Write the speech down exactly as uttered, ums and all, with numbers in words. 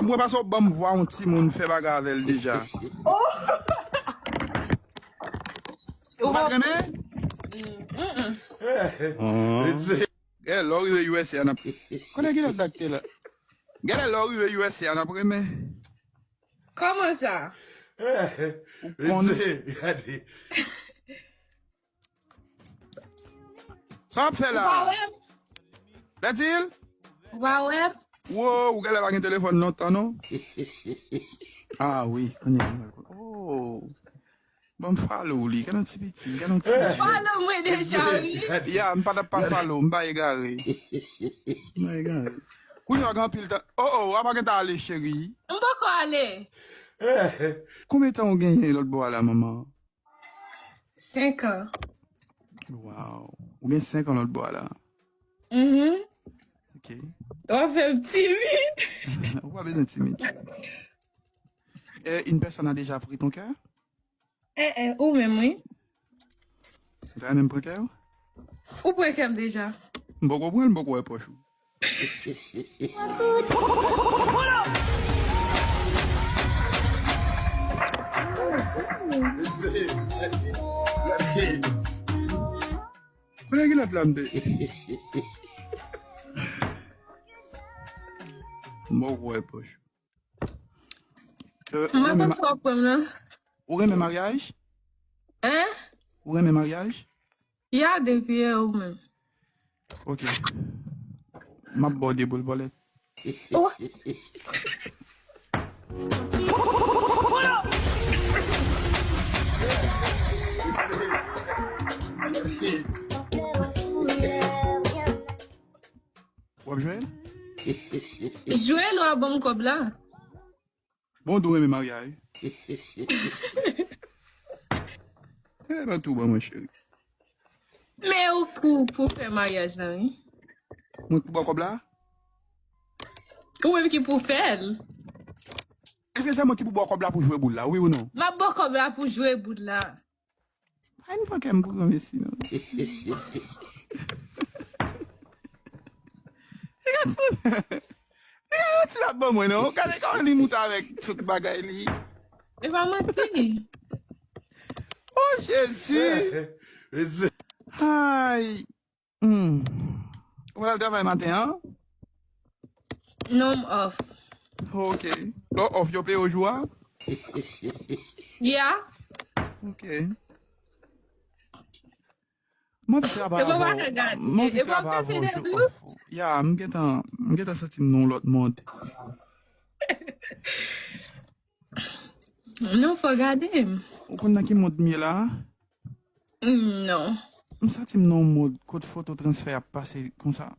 Mwen pase w ban m vwa yon timoun fè bagay avè l deja. Oh! Ou pa t renmen? Gade lè w rive U S A n ap. Konnen ki lòt dak te la? Gade lè w rive U S A n ap renmen. Kòman sa? Ou konnen. Gade. Sa w ap fè la? Ou pa wè m? Lè di l? Ou pa wè m? Wo, ou genlè pa gen telefòn lontan non. Ah wi, kounye a. Oh. Bon, m follow li, gen yon ti piti, gen yon ti. Follow mwen deja wi. Ya, m pa t ap pa follow, m pa egare. M pa egare. Kounye a gen anpil tan. Oh oh, apa gen ta ale cheri? M poko ale. Konbyen tan ou genyen lòt bò a la manman? Senk an. Wow. Ou gen senk an lòt bò a la. Mhm. Ok. Ou ap fè m timid. Ou pa bezwen timid. Eh, une personne a déjà pris ton cœur? Eh eh, ou menm wi. Ou ta renmen m pran kè w? Ou pran kè m deja. M poko pran l, m poko wè pòch ou. Kote kilòt la m te? M poko wè pòch ou. M pa konn sa w ap pran m nan. Ou renmen maryaj? Hein? Ou renmen maryaj? Ya, depi yè ou menm. Ok. M ap ba w de boul bòlèt. W ap jwe? Jwe l w a ban m kòb la. Bon, ou tou renmen maryaj. Eh, pa tou ban mwen cheri. Men ou pou, pou fè maryaj la wi. Mwen pou ba w kòb la? Ou menm ki pou fè l. Èske se mwen ki pou ba w kòb la pou jwe boul la, wi ou non? M ap ba w kòb la pou jwe boul la. Ay, m pa kè m pou granmesi non. Li ka tou. Li ka manti l ap ban mwen non. Gade kòman li moute avèk tout bagay li. E pa manti. Oh Jezi. Ay. Hmm. Ou pral travay maten an? Non, m off. Ok. Lè w off, yo peye w jou a? Yeah. Ok. M anvi travay avè w. M anvi travay avè w jou off ou. Ya, m gentan, m gentan santi m nan yon lòt mond. Non, fò gade m. Ou konn nan ki mond m ye la? Mm, non. M santi m nan yon mond kot foto transfè ap pase konsa.